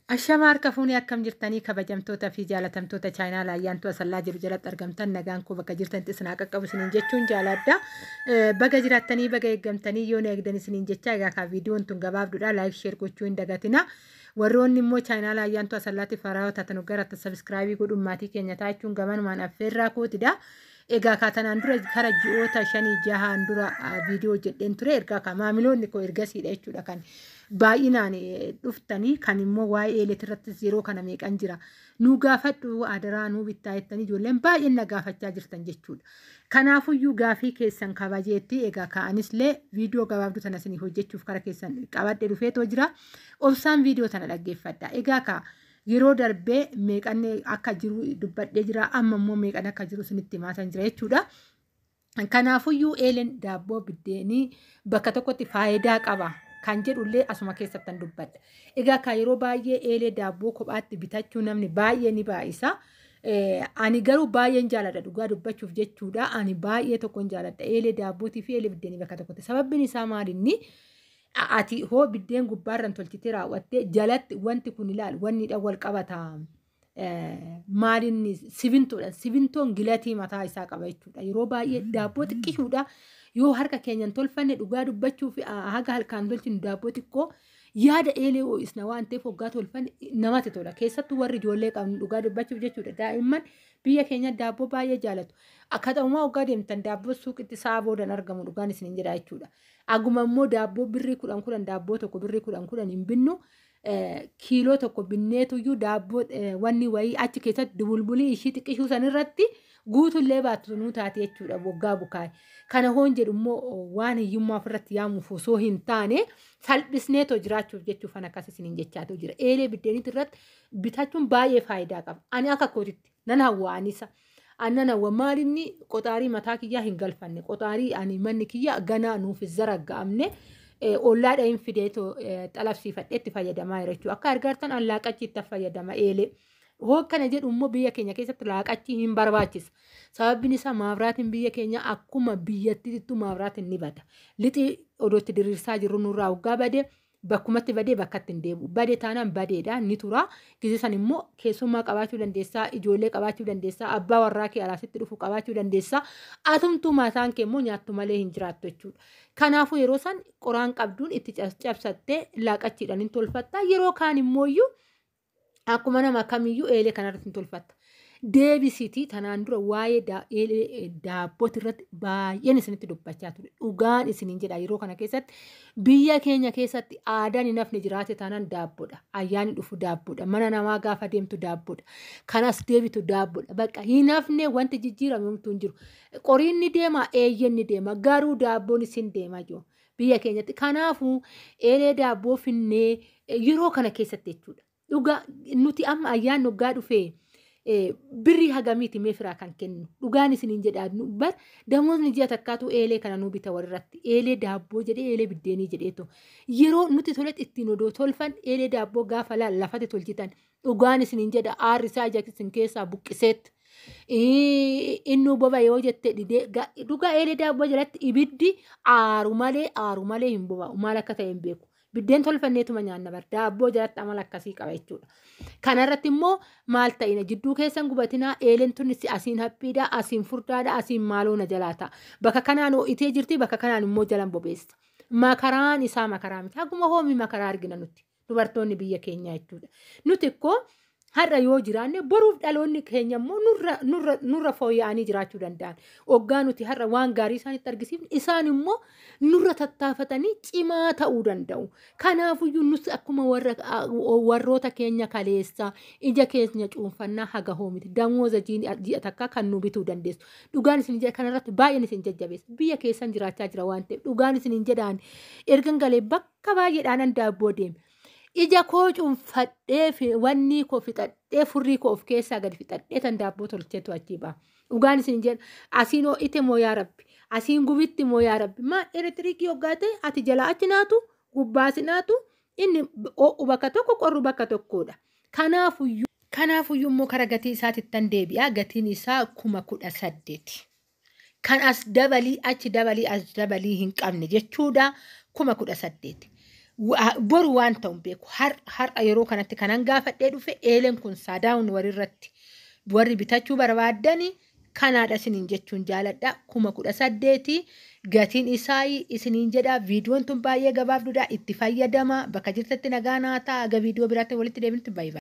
Ashama harka fuunee akkam jirtanii kabajamtoota fi jaalatamtoota chaayinaa Ayyaantuu Asallaa jiru jalatti argamtan nagaan koo bakka jirtanitti isin haa qaqqabu isiniin jechuun jaaladha. Baga jiraattanii baga eeggamtanii yoo na eegdan isiniin jecha egaa kaa viidiyoon tun gabaabduudha like share gochuu hin dagatina. Warroonni immoo chaayinaa Ayyaantuu Asallaatti faraawaa taatan gara subscribe godhuun maatii keenya taachuun gamanumaan affeerraa kootidha. Egaa kaa tanaan dura kara ji'oota 5-6 dura viidiyoo hojjedheen ture ergaa kaa maamiloonni koo ergasiidha jechuudha kan baay'inaan dhuftanii kan immoo waa'ee eleetirrattis yeroo kana meeqan jira nuu gaafadhu adaraa nuu bittaa jettanii ijoolleen baay'een na gaafachaa jirtan jechuudha. Kanaafuyyuu gaafii keessan kabajeetti egaa ka'anis illee viidiyoo gabaabduu tana isinii hojjechuuf kara keessan qabadhe dhufeetoo jira. Obsaan viidiyoo tana dhaggeeffadha. Egaa kaa yeroo darbee meeqan akka jiru dubbadhee jira amma immoo meeqan akka jiru isinitti himaatan jira jechuudha. Kanaafuyyuu eeleen daabboo biddeenii bakka tokkotti faayidaa qaba kan jedhullee asuma keessattan dubbadha. Egaa kan yeroo baay'ee eelee daabboo kophaatti bitachuu namni baay'ee ni baay'isa. Ani garuu baay'een jaaladha dhugaa dubbachuuf jechuudha. Ani baay'ee tokkon jaaladha eelee daabbootii fi eelee biddeenii bakka tokkotti. Sababbiin isaa maalinni ati hoo biddeen gubbaarran tolchitee raawwattee jalatti wanti kun ilaal wanni dha wal qabata. Maalinni sibintoodha. Sibintoon gilatii mataa isaa qaba jechuudha. Yeroo baay'ee daabboo xiqqishuudha. Yoo harka keenyan tolfanne dhugaa dubbachuuf haga harkaan tolchinu daabboo xiqqoo yaada eelee ho'isna waan ta'eef hoggaa tolfanne namatti tola. Keessattuu warri ijoollee qabnu dhugaa dubbachuuf jechuudha. Daa'imman biyya keenya daabboo baay'ee jaalatu. Akka ta'umaa hoggaa deemtan daabboo suuqitti sa'a boodan argamu dhugaan isin jedha jechuudha. Aguma immoo daabboo birrii 10 10 daabboo tokko birrii 10 10 hin binnu. Kiiloo tokko binneetuyyuu daabboo wanni wayii achi keessatti dubulbulii ishii xiqqishuu sanirratti guutullee baattu nuu taate jechuudha waggaa bukaa'e. Kana hoon jedhu immoo waan hiyyummaa ofirratti yaamuuf osoo hin taane salphisneetoo jiraachuuf jechuuf an akkas isiniin jechaatu jira. Eelee biddeeniiti irratti bitachuun baay'ee faayidaa qaba. Ani akka kootitti nan hawwa anisa. Annan hawwa maalinni qoxaarii mataa kiyyaa hin galfanne. Qoxaarii ani manni kiyya ganaa nuuf zaragga'amne. Ollaadha hin fideetoo xalabsiifadhee itti fayyadamaa jira jechuudha. Akka argartan an laaqachi itti fayyadama eelee. Hoo kana jedhu immoo biyya keenya keessatti laaqachi hin barbaachisa. Sababni isaa maabraatiin biyya keenya akkuma biyyattiittu maabraatiin ni bada. Lixii odoo itti diriirsaa jirru nurraa hoggaa badee bakkumatti badee bakkatti hin deebi'u. Badee taanaan badeedha ni tura. Gizee san immoo keessummaa qabaachuu dandeessaa, ijoollee qabaachuu dandeessaa, abbaa warraa kee alaasitti dhufu qabaachuu dandeessaa. Atumtuu mataan kee immoo nyaattu malee hin jiraattu jechuudha. Kanaafuu yeroo san qoraan qabduun itti cabsattee laaqachiidhaan hin tolfatta. Yeroo kaan immoo iyyuu akkuma nama kamiyyuu eelee kanarratti hin tolfatta. Deebisiitii tanaan dura waa'ee eelee daabbooti irratti baay'een isinitti dubbachaa ture. Dhugaan isiniin jedha yeroo kana keessatti biyya keenya keessatti aadaan hin hafne jiraate taanaan daabboodha. Ayyaanni dhufu daabboodha. Mana namaa gaafa deemtu daabboodha. Kanas deebitu daabboodha. Bakka hin hafne wanti jijjiirame homtuu hin jiru. Qoriin ni deema, eeyyen ni deema. Garuu daabboon isin deema jiru biyya keenyatti. Kanaafuu eelee daabboo finnee yeroo kana keessatti jechuudha. Dhugaa nuti amma ayyaanni hoggaa dhufee birrii hagamiiti mee firaa kan kennu dhugaan isiniin jedhaa bar damoonni ji'a takkaatu eelee kana nuu bita walirratti eelee daabboo jedhee eelee biddeenii jedheetu yeroo nuti toletti ittiin odoo tolfan eelee daabboo gaafa laal lafatti tolchitan dhugaan isiniin jedha aarri isaa ija isin keessaa buqqiseetti innuu boba yoo jette dhidee dhugaa eelee daabboo jalatti ibiddi aaru malee hin boba'u maal akka ta'e hin beeku. Biddeen tolfanneetuma nyaanna bar daabboo jalatti amala akkasii qaba jechuudha. Kanarratti immoo maal ta'ina jidduu keessan gubatinaa eeleen tun asiin haphiidha asiin furdaadha asiin maaloo na jalaa ta'a. Bakka kanaan ho'itee jirti bakka kanaan immoo jalan bobeessa. Makaraan isaa makaraa miti. Haguma hoomii makaraa argina nuti dubartoonni biyya keenyaa jechuudha. Nuti ikkoo har'a yoo jiraanne boruuf dhaloonni keenya immoo nurra fooyya'anii jiraachuu danda'an. Hoggaa nuti har'a waan gaarii isaanitti argisiifne isaan immoo nurra tattaafatanii cimaa ta'uu danda'u. Kanaafuyyuu nus akkuma warroota keenya kaleessaa ija keenya cuunfannaa haga hoomiti. Damooza ji'a takkaa kan nu bituu dandeessu. Dhugaan isin jedha kanarratti baay'een isin jajjabeessa. Biyya keessan jiraachaa jira waan ta'eef dhugaan isin jedhaan ergan galee bakka baay'eedhaan daabboo deeme. Ija koo cuunfadhee wanni koo fixadhee furrii koo of keessaa gadi fixadhee tan daabboo tolcheetu achii ba'a. Dhugaan isin jedha asiin ho'ite moo yaa rabbi asiin gubitti moo yaa rabbi maa elektiriikii hoggaa ta'e ati jalaa achi naatu gubbaas naatu inni ho'u bakka tokko qorru bakka tokkodha. Kanaafuyyuu immoo kara gatii isaatittan deebi'a. Gatiin isaa 18,000. Kan as dabalii achi dabalii as dabalii hin qabne jechuudha 18,000. Boru waan ta'u hin beeku. Har'a yeroo kanatti kanan gaafadhee dhufe eeleen kun saadaawun warrirratti warri bitachuu barbaaddani kanaadha isiniin jechuun jaaladha. 18,000 gatiin isaa isiniin jedha. Viidiyoon tun baay'ee gabaabduudha. Itti fayyadama. Bakka jirtatti nagaa naa ta'a. Aga viidiyoo biraatti walitti deebinutti baay'ee.